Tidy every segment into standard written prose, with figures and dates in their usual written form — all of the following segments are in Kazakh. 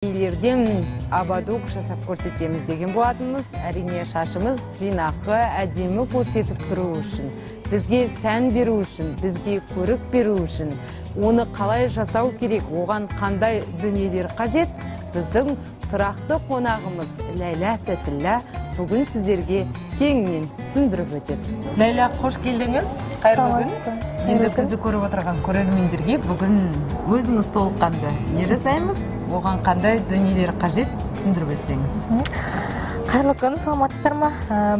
Үйлерден ободок жасап көрсетеміз деген болатынбыз. Әрине, шашымыз жинақы, әдемі көрсетіп тұру үшін, бізге сән беру үшін, бізге көрік беру үшін оны қалай жасау керек, оған қандай дүниелер қажет, біздің тұрақты қонағымыз Ләйлә Сәтіллә бүгін сіздерге кеңінен түсіндіріп өтеді. Ләйлә, қош келдіңіз, қайырлы күн! Енді бізді көріп отырған көрермендерге бүгін өзіңіз толыққанды не жасаймыз, оған қандай дүниелер қажет, түсіндіріп өтсеңіз. Қайырлы күн, саламатсыздар ма?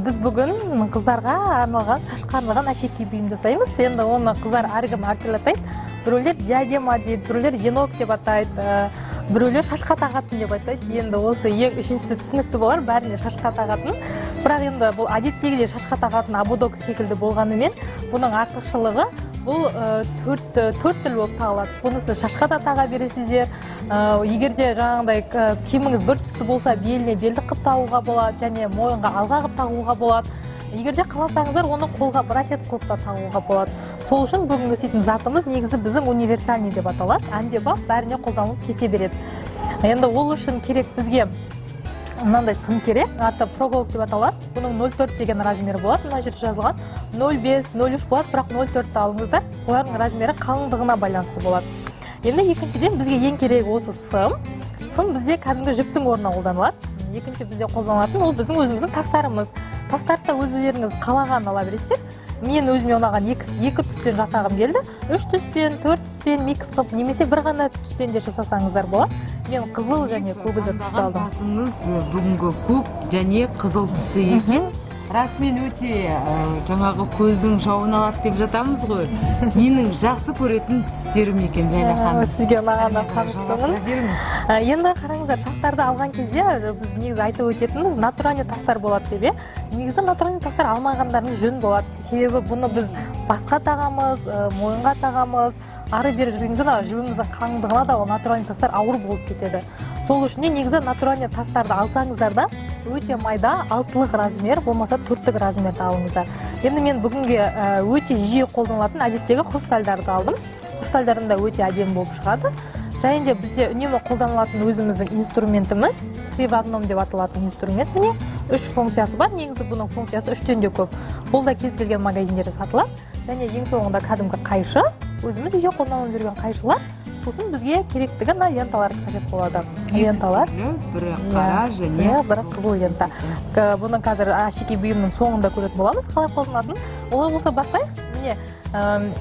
Біз бүгін қыздарға арналған, шашқа арналған әшекей бұйым жасаймыз. Енді оны қыздар әркім әртүрлі атайды. Біреулер диадема дейді, біреулер венок деп атайды, біреулер шашқа тағатын деп атайды. Енді осы ең үшіншісі түсінікті болар бәріне, шашқа тағатын. Бірақ енді бұл әдеттегідей шашқа тағатын ободок секілді болғанымен, бұның артықшылығы бұл төрт төрт түрлі болып тағылады. Бұны сіз шашқа да таға бересіздер. Егер де жаңағындай киіміңіз бір түсті болса, беліне белдік қылып тағуға болады және мойынға алға қылып тағуға болады. Егер де қаласаңыздар, оны қолға браслет қылып та тағуға болады. Сол үшін бүгінгі істейтін затымыз негізі біздің универсальный деп аталады, әмбебап, бәріне қолданылып кете береді. Енді ол үшін керек бізге мынандай сым керек, аты проголк деп аталады. Бұның 0,4 деген размері болады, мына жерде жазылған 0,5, 0,3 болады, бірақ 0,4-ті алыңыздар. Олардың размері қалыңдығына байланысты болады. Енді екіншіден, бізге ең керегі осы сым. Сым бізде кәдімгі жіптің орнына қолданылады. Екінші бізде қолданылатын ол біздің өзіміздің тастарымыз. Тастарды да өздеріңіз қалаған ала бересіздер. Мен өзіме ұнаған екі түстен жасағым келді. Үш түстен, төрт түстен микс қылып немесе бір ғана түстен де жасасаңыздар болады. Мен қызыл және көгілдір түсті алдым. Тасыңыз бүгінгі көк және қызыл түсті екен. Расымен өте жаңағы көздің жауын алады деп жатамыз ғой, менің жақсы көретін түстерім екен, Ләйлә ханым. Сізге ұнағанына Әрмен қарай қуаныштымын. Жалғастыра беріңіз. Енді қараңыздар, тастарды алған кезде біз негізі айтып өтетініміз натуральный тастар болады деп, иә. Негізі натуральный тастар алмағандарыңыз жөн болады, себебі бұны біз басқа тағамыз, мойынға тағамыз, ары бері жүрген кезде ана жібіміздің қалыңдығына да ол натуральный тастар ауыр болып кетеді. Сол үшін де негізі натуральный тастарды алсаңыздар да, өте майда, алтылық размер болмаса төрттік размерді алыңыздар. Енді мен бүгінге өте жиі қолданылатын әдеттегі хрустальдарды алдым. Хрустальдарым да өте әдемі болып шығады. Және де бізде үнемі қолданылатын өзіміздің инструментіміз, три в одном деп аталатын инструмент. Міне, үш функциясы бар. Негізі бұның функциясы үштен де көп. Бұл да кез келген магазиндерде сатылады. Және ең соңында кәдімгі қайшы, өзіміз үйде қолданып жүрген қайшылар. Сосын бізге керектігі мына ленталар қажет болады, ленталар. Түрлі, бірі қара және Иә, бірі қызыл лента. Бұны қазір әшекей бұйымның соңында көретін боламыз қалай қолданылатынын. Олай болса, бастайық. Міне,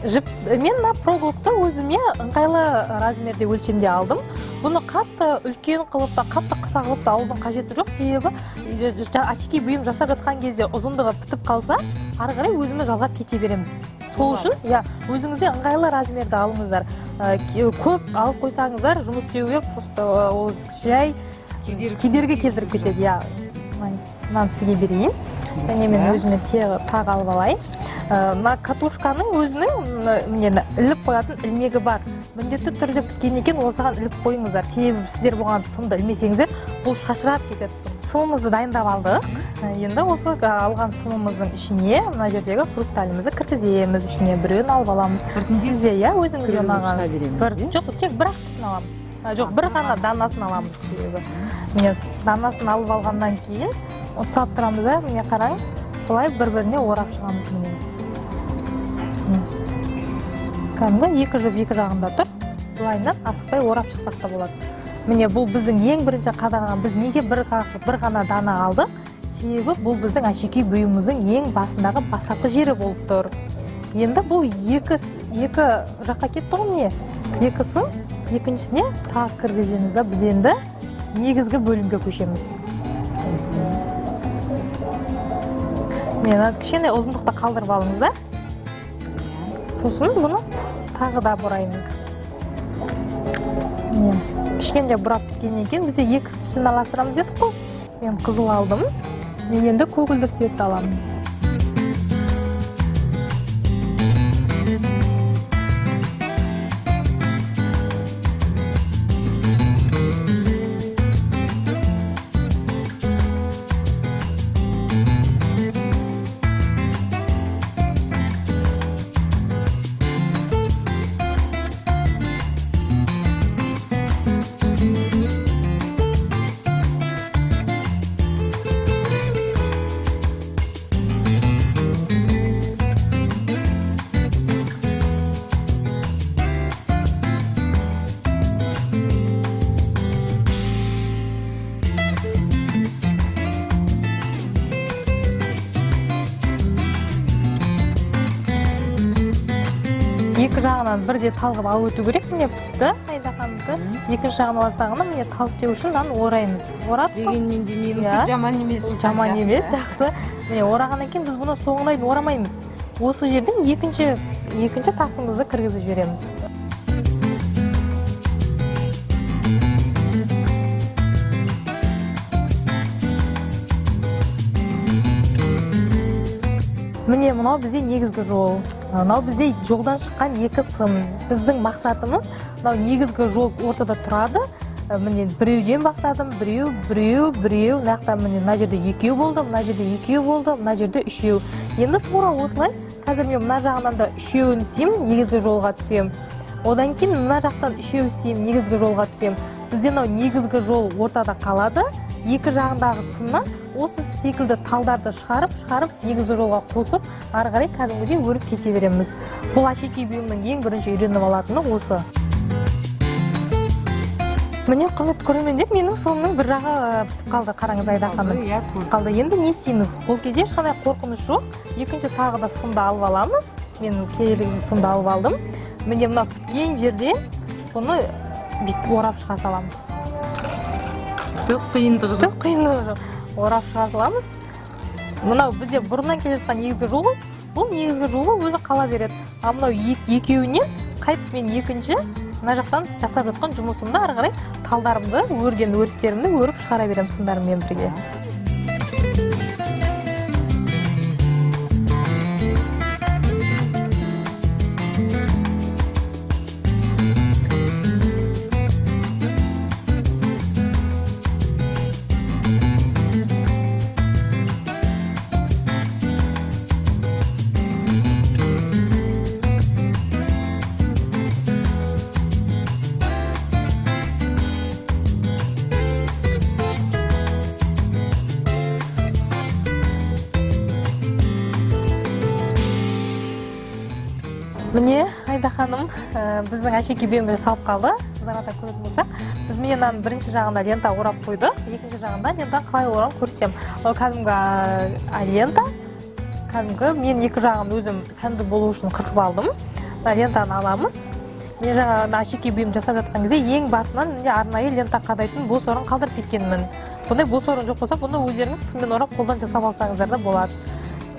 жіп. Мен мына проволокты өзіме ыңғайлы размерде, өлшемде алдым. Бұны қатты үлкен қылып та, қатты қыса қылып та алудың қажеті жоқ, себебі әшекей бұйым жасап жатқан кезде ұзындығы бітіп қалса, ары қарай өзіміз жалғап кете береміз. Сол үшін, иә, өзіңізге ыңғайлы размерді алыңыздар. Көп алып қойсаңыздар, жұмыс істеуге просто ол жай кедергі келтіріп кетеді, иә. Мынаны сізге берейін және мен өзіме тағы алып алайын. Мына катушканың өзінің міне, іліп қоятын ілмегі бар. Міндетті түрде біткен екен, осыған іліп қойыңыздар, себебі сіздер бұған сымды ілмесеңіздер, бұл шашырап кетеді. Сым, сымымызды дайындап алдық. Енді осы алған сымымыздың ішіне мына жердегі хрусталімізді кіргіземіз. Ішіне біреуін алып аламыз. Біртіндеп Сізде, иә, өзіңізге кіргізіп ұнаған. шыға береміз, Бір иә? Жоқ, тек бір ақ түсін аламыз. Жоқ, бір ғана данасын аламыз. Себебі, міне, данасын алып алғаннан кейін ұстап тұрамыз да, міне, қараңыз, былай бір біріне орап шығамыз. Міне. Кәдімгі екі жіп екі жағында тұр, былайынан асықпай орап шықсақ та болады. Міне, бұл біздің ең бірінші қадаған. Біз неге бір ғана дана алдық? Себебі бұл біздің әшекей бұйымымыздың ең басындағы бастапқы жері болып тұр. Енді бұл екі жаққа кетті ғой. Міне, екі сым екіншісіне тағы кіргіземіз да, біз енді негізгі бөлімге көшеміз. Міне, мына кішкене ұзындықты қалдырып алыңыздар. Сосын бұны тағы да бұраймыз. Міне, кішкене бұрап біткеннен кейін бізде екі түсін араластырамыз дедік қой. Мен қызыл алдым, мен енді көгілдір цветті аламын. жағынан бірде тал қылып алып өту керек. Міне, бітті Аида ханымдікі. Екінші жағын аласыз, міне, тал істеу үшін мынаны ораймыз. Орап Дегенмен де менікі Иә. жаман емес шыққан Жаман сияқты. емес, жақсы. Міне, орағаннан кейін біз бұны соңына дейін орамаймыз. Осы жерден екінші тасымызды кіргізіп жібереміз. Міне, мынау бізде негізгі жол, мынау бізде жолдан шыққан екі сым. Біздің мақсатымыз мынау негізгі жол ортада тұрады. Міне, біреуден бастадым, біреу, біреу, біреу, мына жақта, міне, мына жерде екеу болды, мына жерде екеу болды, мына жерде үшеу. Енді тура осылай қазір мен мына жағынан да үшеуін істеймін, негізгі жолға түсемін. Одан кейін мына жақтан үшеу істеймін, негізгі жолға түсемін. Бізде мынау негізгі жол ортада қалады. Екі жағындағы сымнан осы секілді талдарды шығарып шығарып, негізгі жолға қосып, ары қарай кәдімгідей өріп кете береміз. Бұл әшекей бұйымның ең бірінші үйреніп алатыны осы. Міне, құрметті көрермендер, менің сымымның бір жағы бітіп қалды. Қараңыз, Аида ханым. Иә, көрдім. Қалды. Енді не істейміз? Бұл кезде ешқандай қорқыныш жоқ. Екінші тағы да сымды алып аламыз. Мен керегі сымды алып алдым. Міне, мына біткен жерде бұны бүйтіп орап шыға саламыз. Түк қиындығы жоқ. Түк қиындығы жоқ, орап шыға саламыз. Мынау бізде бұрыннан келе жатқан негізгі жол ғой. Бұл негізгі жолы өзі қала береді. Ал мынау екеуінен қайтып мен екінші мына жақтан жасап жатқан жұмысымды ары қарай талдарымды, өрген өрістерімді өріп шығара беремін сымдарыммен бірге. Міне, Аида ханым, біздің әшекей бұйымымыз салып қалды. Қыздар, көретін болсақ, біз, міне, мынаның бірінші жағында лента орап қойдық, екінші жағында лента қалай орауын көрсетемін. Ол кәдімгі лента, кәдімгі мен екі жағын өзім сәнді болу үшін қырқып алдым. Мына лентаны аламыз. Мен жаңа мына әшекей бұйым жасап жатқан кезде ең басынан, міне, арнайы лента қадайтын бос орын қалдырып кеткенмін. Бұндай бос орын жоқ болса, бұны өздеріңіз сыммен орап, қолдан жасап алсаңыздар да болады.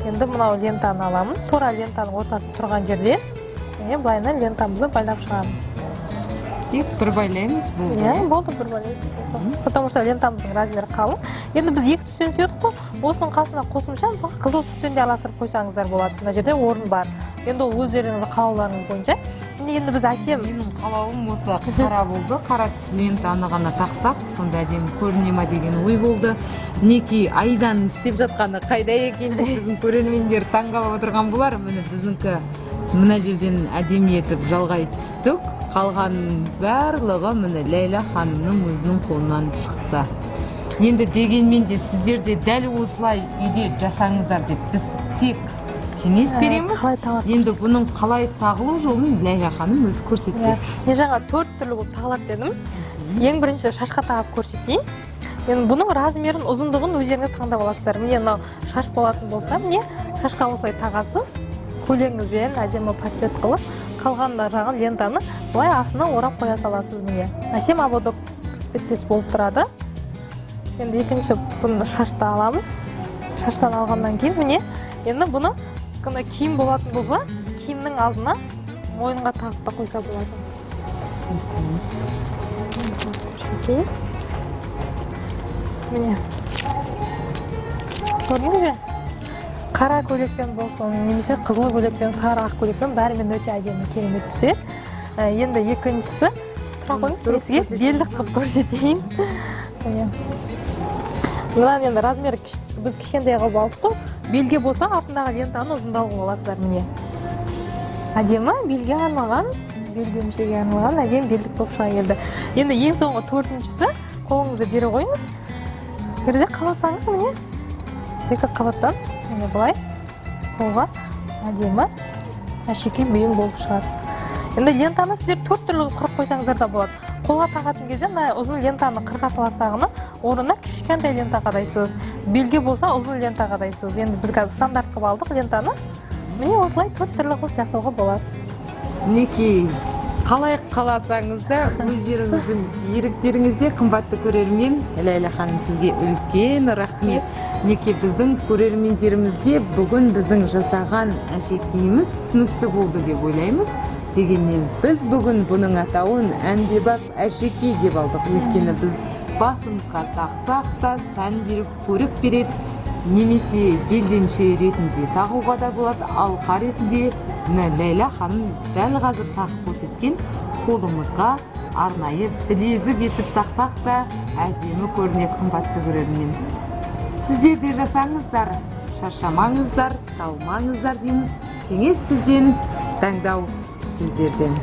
Енді мынау лентаны аламын. Тура лентаның ортасы тұрған жерде, міне, былайынан лентамызды байлап шығамын. Тек бір байлаймыз, болды. Иә, болды, бір байлайсыз, болды. Потому что лентамыздың размері қалың. Енді біз екі түстен істедік қой. Осының қасына қосымша, мысалы, қызыл түстен де араластырып қойсаңыздар болады. Мына жерде орын бар. Енді ол өздеріңіздің қалауларыңыз бойынша. Міне, енді біз әшейін Менің қалауым осы қара болды. Қара түс лентаны ғана тақсақ, сонда әдемі көріне ма деген ой болды. Мінекей, Аиданың істеп жатқаны қайда екен деп біздің көрермендер таңғалып отырған болар. Міне, біздікі мына жерден әдемі етіп жалғай түстік. Қалғанның барлығы, міне, Ләйлә ханымның өзінің қолынан шықты. Енді дегенмен де сіздер де дәл осылай үйде жасаңыздар деп біз тек кеңес береміз. Қалай тағады? Енді бұның қалай тағылу жолын Ләйлә ханым өзі көрсетсе. Иә. Мен жаңа төрт түрлі болып тағылады дедім. Ең бірінші шашқа тағып көрсетейін. Енді бұның размерін, ұзындығын өздеріңіз таңдап аласыздар. Міне, мынау шаш болатын болса, міне, шашқа осылай тағасыз, көйлегіңізбен әдемі подсвет қылып, қалған жағын лентаны былай астына орап қоя саласыз. Міне, әсем ободок іспеттес болып тұрады. Енді екінші бұны шашты аламыз. Шаштан алғаннан кейін, міне, енді бұны мына киім болатын болса, киімнің алдына мойынға тағып та қойса болады. Көрсетейін. Міне, көрдіңіз бе? Қара көйлекпен болсын немесе қызыл көйлекпен, сары, ақ көйлекпен, бәрімен өте әдемі, керемет түседі. Енді екіншісі, сіз тұра қойыңыз, мен Тұрып сізге көрсетейін. белдік қылып көрсетейін. Міне, мынаның енді размері біз кішкентай қылып алдық қой. Белге болса, артындағы лентаны ұзындау қылып аласыздар. Міне, әдемі белге арналған, белдемшеге арналған әдемі белдік болып шыға келді. Енді ең соңғы төртіншісі, қолыңызды бері қойыңыз. Егер де қаласаңыз, міне, екі қабаттан, міне, былай қолға әдемі әшекей бұйым болып шығады. Енді лентаны сіздер төрт түрлі қылып қырып қойсаңыздар да болады. Қолға тағатын кезде мына ұзын лентаны қырқа саласыз, орнына кішкентай лента қадайсыз. Белге болса, ұзын лента қадайсыз. Енді біз қазір стандарт қылып алдық лентаны. Міне, осылай төрт түрлі қылып жасауға болады. Мінекей, қалай қаласаңыз да, өздеріңіздің еріктеріңізде, қымбатты көрермен. Ләйлә ханым, сізге үлкен рахмет. Мінекей, біздің көрермендерімізге бүгін біздің жасаған әшекейіміз түсінікті болды деп ойлаймыз. Дегенмен біз бүгін бұның атауын әмбебап әшекей деп алдық, өйткені біз басымызға тақсақ та, сән беріп, көрік береді, немесе белдемше ретінде тағуға да болады, алқа ретінде, мына Ләйлә ханым дәл қазір тағып көрсеткен қолымызға арнайы білезік етіп тақсақ та, әдемі көрінеді. Қымбатты көрермен, сіздер де жасаңыздар, шаршамаңыздар, талмаңыздар дейміз. Кеңес бізден, таңдау сіздерден.